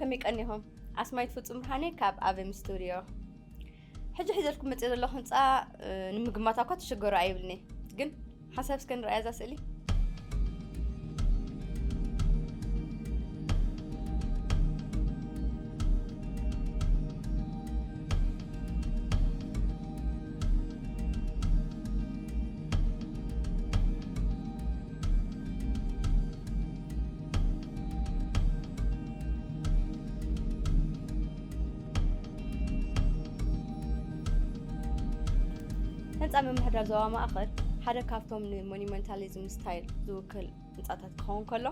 ከመይ ቀኒኹም? ኣስማይት ፍጹም ብርሃኔ ካብ ኣቨም ስቱድዮ። ሕጂ ሒዘልኩም መጽእ ዘለኹ ህንጻ ንምግማታ እኳ ትሽገሩ ኣይብልኒ፣ ግን ሓሳብ እስከ ንርኣያ እዛ ስእሊ። ህንፃ ምምሕዳር ዞባ ማእኸል ሓደ ካብቶም ንሞኒመንታሊዝም ስታይል ዝውክል ህንፃታት ክኸውን ከሎ፣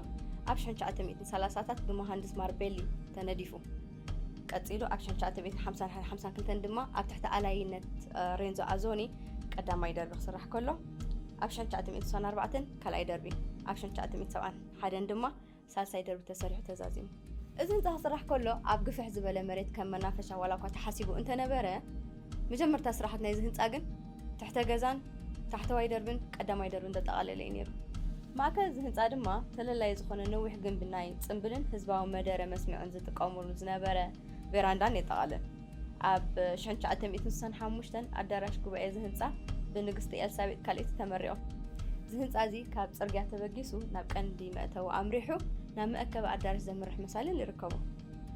ኣብ ሽሕን ትሽዓተ ሚእትን ሰላሳታት ብመሃንድስ ማርቤሊ ተነዲፉ። ቀጺሉ ኣብ ሽሕን ትሽዓተ ሚእትን ሓምሳን ሓምሳን ክልተን ድማ ኣብ ትሕቲ ኣላይነት ሬንዞ ኣዞኒ ቀዳማይ ደርቢ ክስራሕ ከሎ፣ ኣብ ሽሕን ትሽዓተ ሚእትን ስሳን ኣርባዕተን ካልኣይ ደርቢ፣ ኣብ ሽሕን ትሽዓተ ሚእትን ሰብዓን ሓደን ድማ ሳልሳይ ደርቢ ተሰሪሑ ተዛዚሙ። እዚ ህንፃ ክስራሕ ከሎ ኣብ ግፍሕ ዝበለ መሬት ከም መናፈሻ ዋላ እኳ ተሓሲቡ እንተነበረ፣ መጀመርታ ስራሓት ናይዚ ህንፃ ግን ትሕተ ገዛን ታሕተዋይ ደርብን ቀዳማይ ደርብን ዘጠቓለለ እዩ ነይሩ። ማእከል እዚ ህንፃ ድማ ተለላይ ዝኾነ ነዊሕ ግንቢ ናይ ጽምብልን ህዝባዊ መደረ መስምዕን ዝጥቀሙሉ ዝነበረ ቬራንዳን የጠቓልል። ኣብ ሽሕን ትሽዓተ ሚእትን ስሳን ሓሙሽተን ኣዳራሽ ጉባኤ እዚ ህንፃ ብንግስቲ ኤልሳቤጥ ካልኣይቲ ተመሪቑ። እዚ ህንፃ እዚ ካብ ጽርግያ ተበጊሱ ናብ ቀንዲ መእተዊ ኣምሪሑ ናብ መእከቢ ኣዳራሽ ዘምርሕ መሳልል ይርከቦ።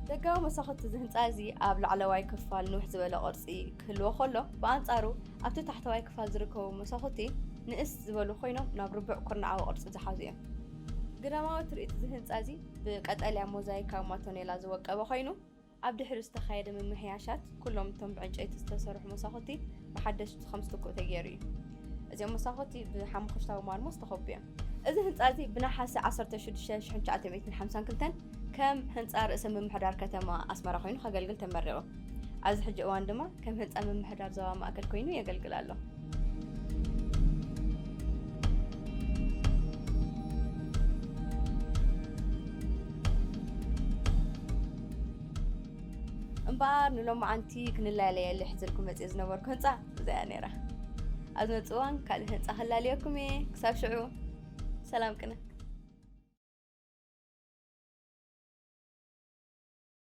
ደጋዊ መሳኹቲ እዚ ህንፃ እዚ ኣብ ላዕለዋይ ክፋል ንውሕ ዝበለ ቅርጺ ክህልዎ ከሎ፣ ብኣንጻሩ ኣብቲ ታሕተዋይ ክፋል ዝርከቡ መሳኹቲ ንእስ ዝበሉ ኮይኖም ናብ ርቡዕ ኩርናዓዊ ቅርጺ ዝሓዙ እዮም። ግዳማዊ ትርኢት እዚ ህንፃ እዚ ብቀጠልያ ሞዛይካዊ ማቶኔላ ዝወቀበ ኮይኑ፣ ኣብ ድሕሪት ዝተኻየደ ምምሕያሻት ኩሎም እቶም ብዕንጨይቲ ዝተሰርሑ መሳኹቲ ብሓደሽቲ ከም ዝትክኡ ተገይሩ እዩ። እዚኦም መሳኹቲ ብሓሙኽሽታዊ ማርሞስ ዝተኸቡ እዮም። እዚ ህንፃ እዚ ብነሓሰ ዓሰርተ ሽዱሽተ ሽሕን ትሽዓተ ሚእትን ሓምሳን ክልተን ከም ህንፃ ርእሰ ምምሕዳር ከተማ ኣስመራ ኮይኑ ከገልግል ተመሪቑ። ኣብዚ ሕጂ እዋን ድማ ከም ህንፃ ምምሕዳር ዞባ ማእከል ኮይኑ የገልግል ኣሎ። እምበኣር ንሎማዓንቲ ክንላለየሉ ሒዘልኩም መፅእ ዝነበርኩ ህንፃ እዚኣ ነይራ። ኣብ ዝመፅእ እዋን ካልእ ህንፃ ክላለየኩም እየ። ክሳብ ሽዑ ሰላም ቅነ።